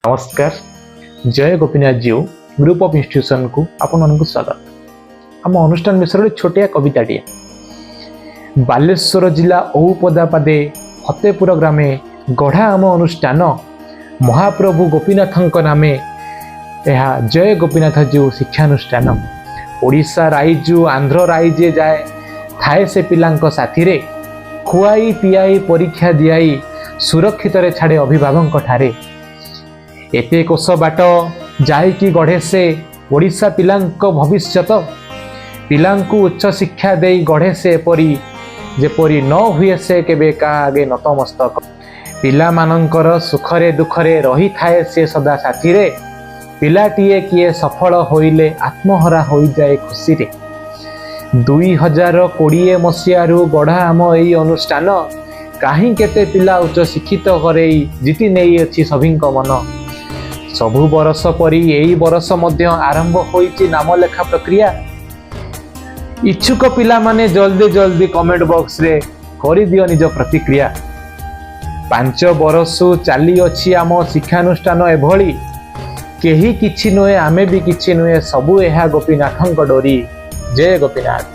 ନମସ୍କାର, ଜୟ Gopinath Jiu group of ଇନଷ୍ଟିଟ୍ୟୁସନକୁ ଆପଣମାନଙ୍କୁ ସ୍ୱାଗତ। ଆମ ଅନୁଷ୍ଠାନ ବିଷୟରେ ଗୋଟେ ଛୋଟିଆ କବିତାଟିଏ। ବାଲେଶ୍ୱର ଜିଲ୍ଲା ଔପଦା ପାଦେ ଫତେପୁର ଗ୍ରାମେ ଗଢ଼ା ଆମ ଅନୁଷ୍ଠାନ, ମହାପ୍ରଭୁ ଗୋପୀନାଥଙ୍କ ନାମେ ଏହା ଜୟ ଗୋପୀନାଥ ଜୀଉ ଶିକ୍ଷାନୁଷ୍ଠାନ। ଓଡ଼ିଶା ରାଇଜୁ ଆନ୍ଧ୍ର ରାଇଜେ ଯାଏ ଥାଏ ସେ ପିଲାଙ୍କ ସାଥିରେ, ଖୁଆଇ ପିଆଇ ପରୀକ୍ଷା ଦିଆଇ ସୁରକ୍ଷିତରେ ଛାଡ଼େ ଅଭିଭାବକଙ୍କ ଠାରେ। ଏତେ କୋଷ ବାଟ ଯାଇକି ଗଢ଼େ ସେ ଓଡ଼ିଶା ପିଲାଙ୍କ ଭବିଷ୍ୟତ। ପିଲାଙ୍କୁ ଉଚ୍ଚ ଶିକ୍ଷା ଦେଇ ଗଢ଼େ ସେ ଏପରି, ଯେପରି ନ ହୁଏ ସେ କେବେ କାହା ଆଗେ ନତମସ୍ତକ। ପିଲାମାନଙ୍କର ସୁଖରେ ଦୁଃଖରେ ରହିଥାଏ ସେ ସଦା ସାଥିରେ। ପିଲାଟିଏ କିଏ ସଫଳ ହୋଇଲେ ଆତ୍ମହରା ହୋଇଯାଏ ଖୁସିରେ। 2020 ମସିହାରୁ ଗଢ଼ା ଆମ ଏଇ ଅନୁଷ୍ଠାନ, କାହିଁ କେତେ ପିଲା ଉଚ୍ଚ ଶିକ୍ଷିତ କରେଇ ଜିତି ନେଇଅଛି ସଭିଙ୍କ ମନ। ସବୁ ବରଷ ପରି ଏଇ ବରଷ ମଧ୍ୟ ଆରମ୍ଭ ହୋଇଛି ନାମ ଲେଖା ପ୍ରକ୍ରିୟା। ଇଚ୍ଛୁକ ପିଲାମାନେ ଜଲ୍ଦି ଜଲ୍ଦି କମେଣ୍ଟ ବକ୍ସରେ କରିଦିଅ ନିଜ ପ୍ରତିକ୍ରିୟା। 5 ବରଷୁ ଚାଲିଅଛି ଆମ ଶିକ୍ଷାନୁଷ୍ଠାନ ଏଭଳି, କେହି କିଛି ନୁହେଁ, ଆମେ ବି କିଛି ନୁହେଁ, ସବୁ ଏହା ଗୋପୀନାଥଙ୍କ ଡୋରି। ଜୟ ଗୋପୀନାଥ।